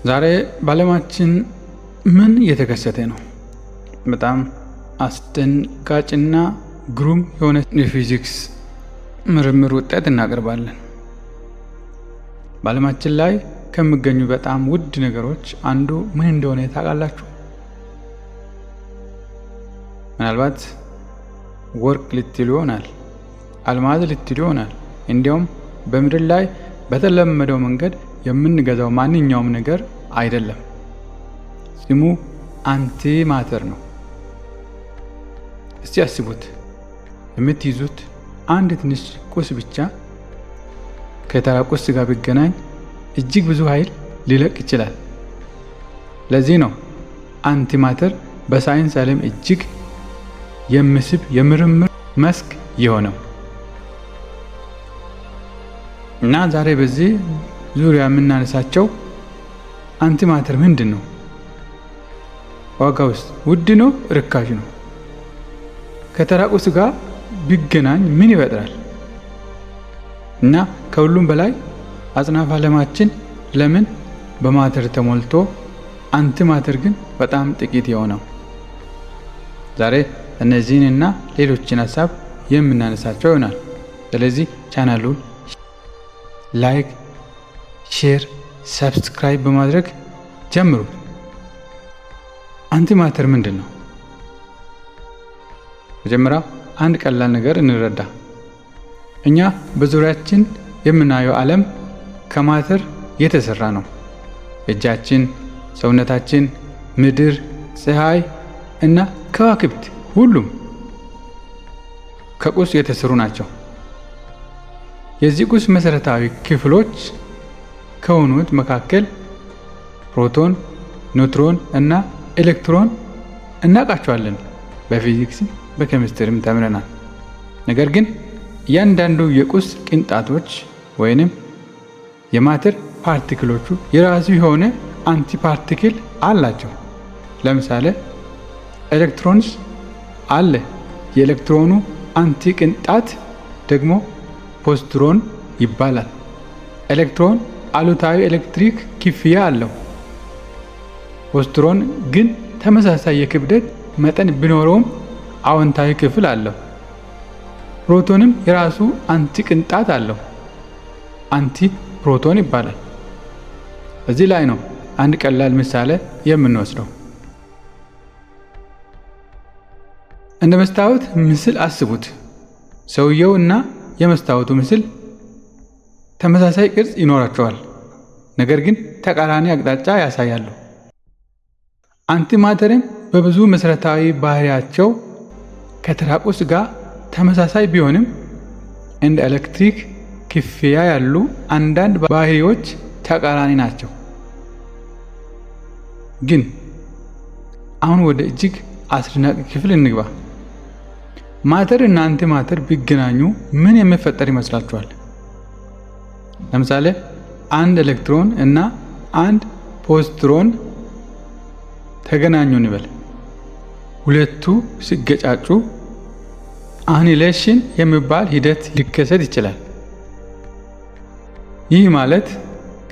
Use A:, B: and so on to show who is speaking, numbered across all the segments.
A: ዛሬ በዓለማችን ምን እየተከሰተ ነው? በጣም አስደንጋጭና ግሩም የሆነ የፊዚክስ ምርምር ውጤት እናቀርባለን። በዓለማችን ላይ ከሚገኙ በጣም ውድ ነገሮች አንዱ ምን እንደሆነ ታውቃላችሁ? ምናልባት ወርቅ ልትሉ ይሆናል፣ አልማዝ ልትሉ ይሆናል። እንዲያውም በምድር ላይ በተለመደው መንገድ የምንገዛው ማንኛውም ነገር አይደለም። ስሙ antimatter ነው። እስቲ አስቡት፣ የምትይዙት አንድ ትንሽ ቁስ ብቻ ከተራ ቁስ ጋር ቢገናኝ እጅግ ብዙ ኃይል ሊለቅ ይችላል። ለዚህ ነው antimatter በሳይንስ ዓለም እጅግ የሚስብ የምርምር መስክ የሆነው። እና ዛሬ በዚህ ዙሪያ የምናነሳቸው antimatter ምንድን ነው? ዋጋውስ ውድ ነው ርካሽ ነው? ከተራ ቁስ ጋር ቢገናኝ ምን ይፈጥራል? እና ከሁሉም በላይ አጽናፈ ዓለማችን ለምን በ matter ተሞልቶ antimatter ግን በጣም ጥቂት የሆነው? ዛሬ እነዚህን እና ሌሎችን ሀሳብ የምናነሳቸው ይሆናል። ስለዚህ ቻናሉን like፣ share፣ subscribe በማድረግ ጀምሩ። Antimatter ምንድን ነው? መጀመሪያ አንድ ቀላል ነገር እንረዳ። እኛ በዙሪያችን የምናየው ዓለም ከ matter የተሰራ ነው። እጃችን፣ ሰውነታችን፣ ምድር፣ ፀሐይ እና ከዋክብት ሁሉም ከቁስ የተሰሩ ናቸው። የዚህ ቁስ መሰረታዊ ክፍሎች ከሆኑት መካከል ፕሮቶን፣ ኒውትሮን እና ኤሌክትሮን እናውቃቸዋለን። በፊዚክስም በኬሚስትሪም ተምረናል። ነገር ግን እያንዳንዱ የቁስ ቅንጣቶች ወይንም የ matter particle ኦቹ የራሱ የሆነ antiparticle አላቸው። ለምሳሌ electrons አለ። የኤሌክትሮኑ anti ቅንጣት ደግሞ positron ይባላል። ኤሌክትሮን አሉታዊ ኤሌክትሪክ ክፍያ አለው። Positron ግን ተመሳሳይ የክብደት መጠን ቢኖረውም አዎንታዊ ክፍል አለው። ፕሮቶንም የራሱ anti ቅንጣት አለው። Anti proton ይባላል። እዚህ ላይ ነው አንድ ቀላል ምሳሌ የምንወስደው። እንደ መስታወት ምስል አስቡት። ሰውየው እና የመስታወቱ ምስል ተመሳሳይ ቅርጽ ይኖራቸዋል፣ ነገር ግን ተቃራኒ አቅጣጫ ያሳያሉ። Antimatter ም በብዙ መሰረታዊ ባህሪያቸው ከተራ ቁስ ጋር ተመሳሳይ ቢሆንም እንደ ኤሌክትሪክ ክፍያ ያሉ አንዳንድ ባህሪዎች ተቃራኒ ናቸው። ግን አሁን ወደ እጅግ አስደናቂ ክፍል እንግባ። Matter እና antimatter ቢገናኙ ምን የሚፈጠር ይመስላችኋል? ለምሳሌ አንድ ኤሌክትሮን እና አንድ positron ተገናኙ እንበል። ሁለቱ ሲገጫጩ annihilation የሚባል ሂደት ሊከሰት ይችላል። ይህ ማለት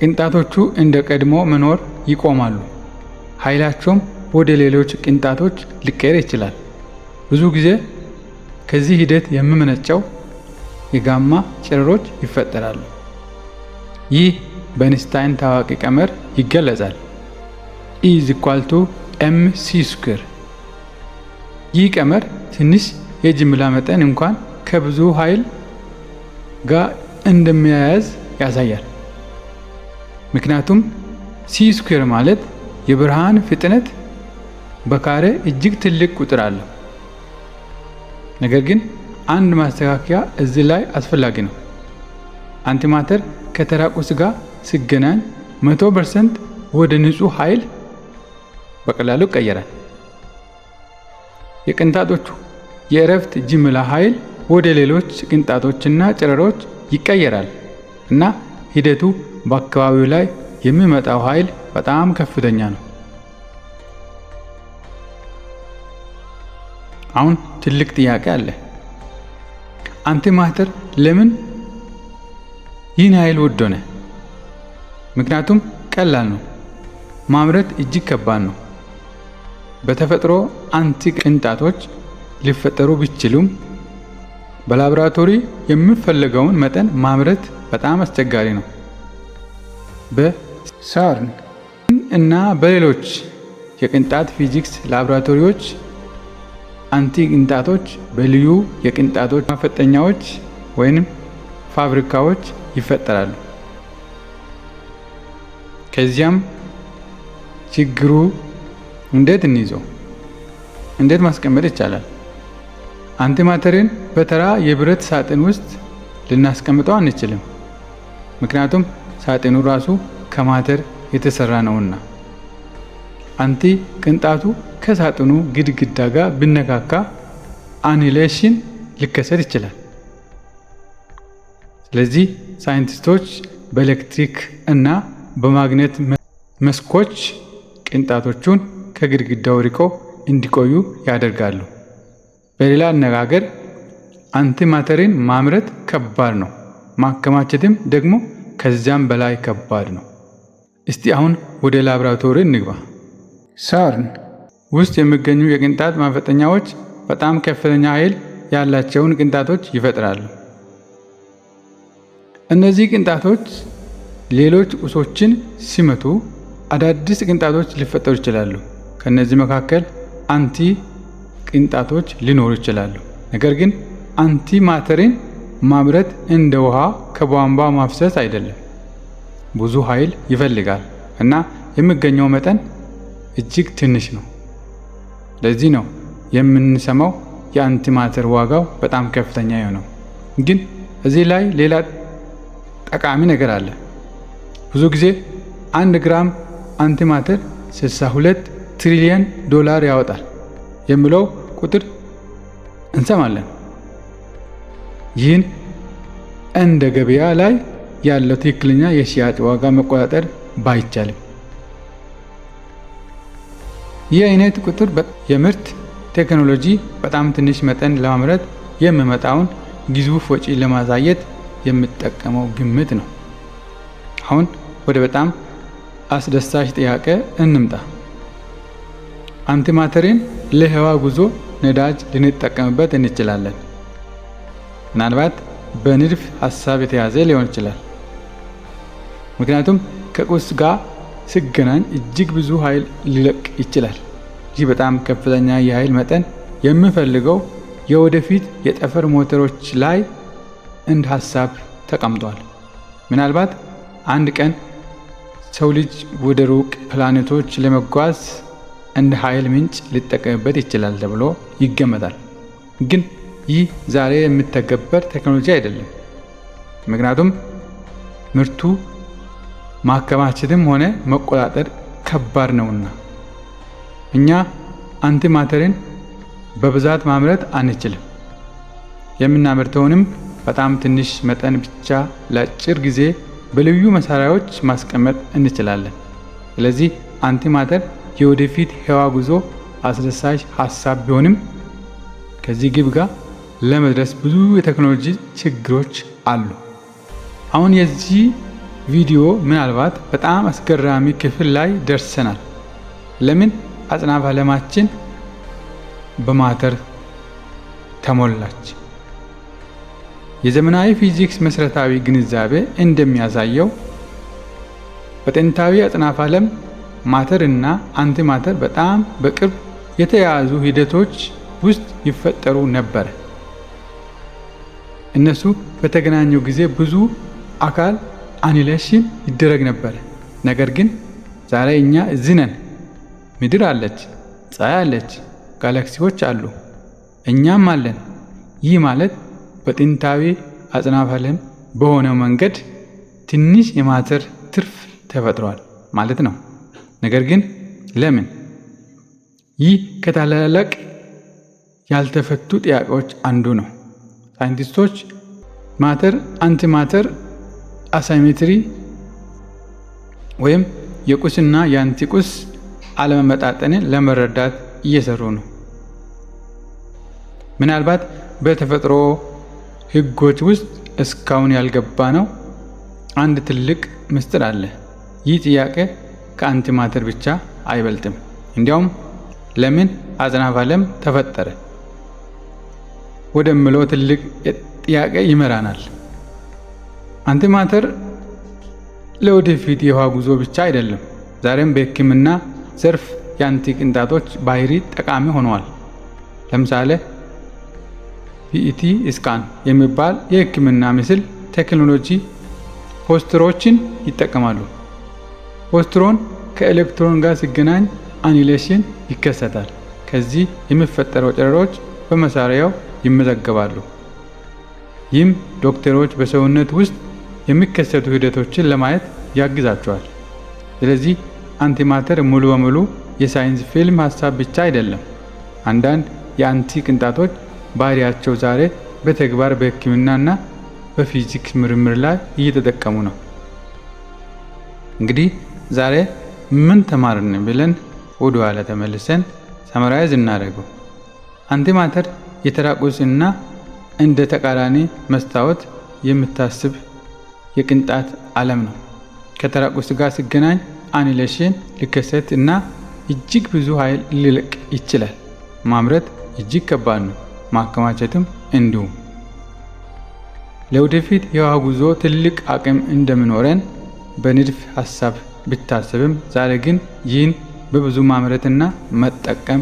A: ቅንጣቶቹ እንደ ቀድሞ መኖር ይቆማሉ፣ ኃይላቸውም ወደ ሌሎች ቅንጣቶች ሊቀየር ይችላል። ብዙ ጊዜ ከዚህ ሂደት የሚመነጨው የጋማ ጨረሮች ይፈጠራሉ። ይህ በአይንስታይን ታዋቂ ቀመር ይገለጻል። E is equal to m c square። ይህ ቀመር ትንሽ የጅምላ መጠን እንኳን ከብዙ ኃይል ጋር እንደሚያያዝ ያሳያል። ምክንያቱም c square ማለት የብርሃን ፍጥነት በካሬ እጅግ ትልቅ ቁጥር አለው። ነገር ግን አንድ ማስተካከያ እዚህ ላይ አስፈላጊ ነው። Antimatter ከተራ ቁስ ጋር ሲገናኝ 100% ወደ ንጹህ ኃይል በቀላሉ ይቀየራል። የቅንጣቶቹ የእረፍት ጅምላ ኃይል ወደ ሌሎች ቅንጣቶችና ጨረሮች ይቀየራል እና ሂደቱ በአካባቢው ላይ የሚመጣው ኃይል በጣም ከፍተኛ ነው። አሁን ትልቅ ጥያቄ አለ። Antimatter ለምን ይህን ኃይል ውድ ሆነ? ምክንያቱም ቀላል ነው። ማምረት እጅግ ከባድ ነው። በተፈጥሮ አንቲ ቅንጣቶች ሊፈጠሩ ቢችሉም በላብራቶሪ የሚፈለገውን መጠን ማምረት በጣም አስቸጋሪ ነው። በሰርን እና በሌሎች የቅንጣት ፊዚክስ ላብራቶሪዎች አንቲ ቅንጣቶች በልዩ የቅንጣቶች ማፈጠኛዎች ወይንም ፋብሪካዎች ይፈጠራሉ። ከዚያም ችግሩ እንዴት እንይዘው? እንዴት ማስቀመጥ ይቻላል? Antimatter ን በተራ የብረት ሳጥን ውስጥ ልናስቀምጠው አንችልም። ምክንያቱም ሳጥኑ ራሱ ከ matter የተሰራ ነውና። አንቲ ቅንጣቱ ከሳጥኑ ግድግዳ ጋር ቢነካካ annihilation ሊከሰት ይችላል። ስለዚህ ሳይንቲስቶች በኤሌክትሪክ እና በማግኔት መስኮች ቅንጣቶቹን ከግድግዳው ርቀው እንዲቆዩ ያደርጋሉ። በሌላ አነጋገር antimatter ን ማምረት ከባድ ነው፣ ማከማቸትም ደግሞ ከዚያም በላይ ከባድ ነው። እስቲ አሁን ወደ ላብራቶሪ እንግባ። ሰርን ውስጥ የሚገኙ የቅንጣት ማፈጠኛዎች በጣም ከፍተኛ ኃይል ያላቸውን ቅንጣቶች ይፈጥራሉ። እነዚህ ቅንጣቶች ሌሎች ቁሶችን ሲመቱ አዳዲስ ቅንጣቶች ሊፈጠሩ ይችላሉ። ከእነዚህ መካከል አንቲ ቅንጣቶች ሊኖሩ ይችላሉ። ነገር ግን antimatter ን ማምረት እንደ ውሃ ከቧንቧ ማፍሰስ አይደለም። ብዙ ኃይል ይፈልጋል እና የሚገኘው መጠን እጅግ ትንሽ ነው። ለዚህ ነው የምንሰማው የ antimatter ዋጋው በጣም ከፍተኛ የሆነው። ግን እዚህ ላይ ሌላ ጠቃሚ ነገር አለ። ብዙ ጊዜ 1 ግራም antimatter 62 ትሪሊየን ዶላር ያወጣል የሚለው ቁጥር እንሰማለን። ይህን እንደ ገበያ ላይ ያለው ትክክለኛ የሽያጭ ዋጋ መቆጣጠር ባይቻልም፣ ይህ አይነት ቁጥር የምርት ቴክኖሎጂ በጣም ትንሽ መጠን ለማምረት የሚመጣውን ግዙፍ ወጪ ለማሳየት የሚጠቀመው ግምት ነው። አሁን ወደ በጣም አስደሳች ጥያቄ እንምጣ። Antimatter ን ለህዋ ጉዞ ነዳጅ ልንጠቀምበት እንችላለን። ምናልባት በንድፍ ሀሳብ የተያዘ ሊሆን ይችላል። ምክንያቱም ከቁስ ጋር ሲገናኝ እጅግ ብዙ ኃይል ሊለቅ ይችላል። ይህ በጣም ከፍተኛ የኃይል መጠን የሚፈልገው የወደፊት የጠፈር ሞተሮች ላይ እንደ ሀሳብ ተቀምጧል። ምናልባት አንድ ቀን ሰው ልጅ ወደ ሩቅ ፕላኔቶች ለመጓዝ እንደ ኃይል ምንጭ ሊጠቀምበት ይችላል ተብሎ ይገመታል። ግን ይህ ዛሬ የሚተገበር ቴክኖሎጂ አይደለም። ምክንያቱም ምርቱ ማከማቸትም ሆነ መቆጣጠር ከባድ ነውና። እኛ antimatter ን በብዛት ማምረት አንችልም። የምናመርተውንም በጣም ትንሽ መጠን ብቻ ለአጭር ጊዜ በልዩ መሳሪያዎች ማስቀመጥ እንችላለን። ስለዚህ antimatter የወደፊት ህዋ ጉዞ አስደሳች ሀሳብ ቢሆንም ከዚህ ግብ ጋር ለመድረስ ብዙ የቴክኖሎጂ ችግሮች አሉ። አሁን የዚህ ቪዲዮ ምናልባት በጣም አስገራሚ ክፍል ላይ ደርሰናል። ለምን አጽናፈ ዓለማችን በ matter ተሞላች? የዘመናዊ ፊዚክስ መሰረታዊ ግንዛቤ እንደሚያሳየው በጥንታዊ አጽናፈ ዓለም matter እና antimatter በጣም በቅርብ የተያያዙ ሂደቶች ውስጥ ይፈጠሩ ነበር። እነሱ በተገናኙ ጊዜ ብዙ አካል annihilation ይደረግ ነበር። ነገር ግን ዛሬ እኛ እዚህ ነን። ምድር አለች፣ ፀሐይ አለች፣ ጋላክሲዎች አሉ፣ እኛም አለን። ይህ ማለት በጥንታዊ አጽናፈ ዓለም በሆነው መንገድ ትንሽ የ matter ትርፍ ተፈጥሯል ማለት ነው። ነገር ግን ለምን? ይህ ከታላላቅ ያልተፈቱ ጥያቄዎች አንዱ ነው። ሳይንቲስቶች matter antimatter asymmetry ወይም የቁስና የአንቲቁስ አለመመጣጠንን ለመረዳት እየሰሩ ነው። ምናልባት በተፈጥሮ ሕጎች ውስጥ እስካሁን ያልገባ ነው አንድ ትልቅ ምስጢር አለ። ይህ ጥያቄ ከ antimatter ብቻ አይበልጥም። እንዲያውም ለምን አጽናፈ ዓለም ተፈጠረ ወደሚለው ትልቅ ጥያቄ ይመራናል። Antimatter ለወደፊት የህዋ ጉዞ ብቻ አይደለም። ዛሬም በሕክምና ዘርፍ የ anti ቅንጣቶች ባህሪ ጠቃሚ ሆነዋል። ለምሳሌ PET scan የሚባል የሕክምና ምስል ቴክኖሎጂ ፖዚትሮኖችን ይጠቀማሉ። ፖዚትሮን ከኤሌክትሮን ጋር ሲገናኝ annihilation ይከሰታል። ከዚህ የሚፈጠረው ጨረሮች በመሳሪያው ይመዘገባሉ። ይህም ዶክተሮች በሰውነት ውስጥ የሚከሰቱ ሂደቶችን ለማየት ያግዛቸዋል። ስለዚህ antimatter ሙሉ በሙሉ የሳይንስ ፊልም ሀሳብ ብቻ አይደለም። አንዳንድ የ anti ቅንጣቶች ባህሪያቸው ዛሬ በተግባር በሕክምናና በፊዚክስ ምርምር ላይ እየተጠቀሙ ነው። እንግዲህ ዛሬ ምን ተማርን ብለን ወደ ኋላ ተመልሰን summarize እናደርገው። Antimatter የተራ ቁስ እና እንደ ተቃራኒ መስታወት የምታስብ የቅንጣት ዓለም ነው። ከተራ ቁስ ጋር ሲገናኝ annihilation ሊከሰት እና እጅግ ብዙ ኃይል ሊለቅ ይችላል። ማምረት እጅግ ከባድ ነው፣ ማከማቸትም እንዲሁም። ለወደፊት የህዋ ጉዞ ትልቅ አቅም እንደሚኖረን በንድፍ ሐሳብ ቢታሰብም ዛሬ ግን ይህን በብዙ ማምረትና መጠቀም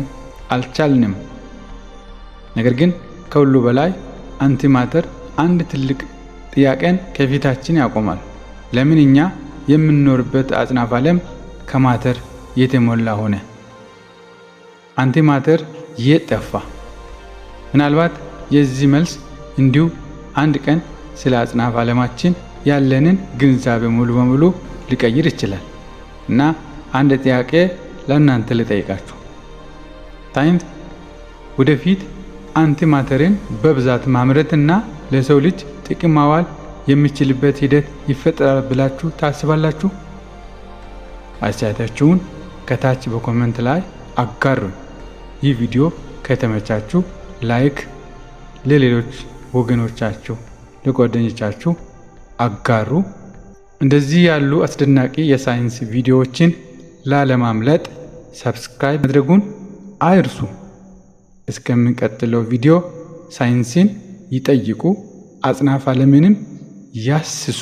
A: አልቻልንም። ነገር ግን ከሁሉ በላይ antimatter አንድ ትልቅ ጥያቄን ከፊታችን ያቆማል። ለምን እኛ የምንኖርበት አጽናፈ ዓለም ከ matter የተሞላ ሆነ? Antimatter የት ጠፋ? ምናልባት የዚህ መልስ እንዲሁ አንድ ቀን ስለ አጽናፈ ዓለማችን ያለንን ግንዛቤ ሙሉ በሙሉ ሊቀይር ይችላል። እና አንድ ጥያቄ ለእናንተ ልጠይቃችሁ። ሳይንስ ወደፊት antimatter ን በብዛት ማምረትና ለሰው ልጅ ጥቅም ማዋል የሚችልበት ሂደት ይፈጠራል ብላችሁ ታስባላችሁ? አስተያየታችሁን ከታች በ comment ላይ አጋሩን። ይህ ቪዲዮ ከተመቻችሁ like፣ ለሌሎች ወገኖቻችሁ ለጓደኞቻችሁ አጋሩ። እንደዚህ ያሉ አስደናቂ የሳይንስ ቪዲዮዎችን ላለማምለጥ subscribe ማድረጉን አይርሱ። እስከሚቀጥለው ቪዲዮ ሳይንስን ይጠይቁ፣ አጽናፈ ዓለምንም ያስሱ።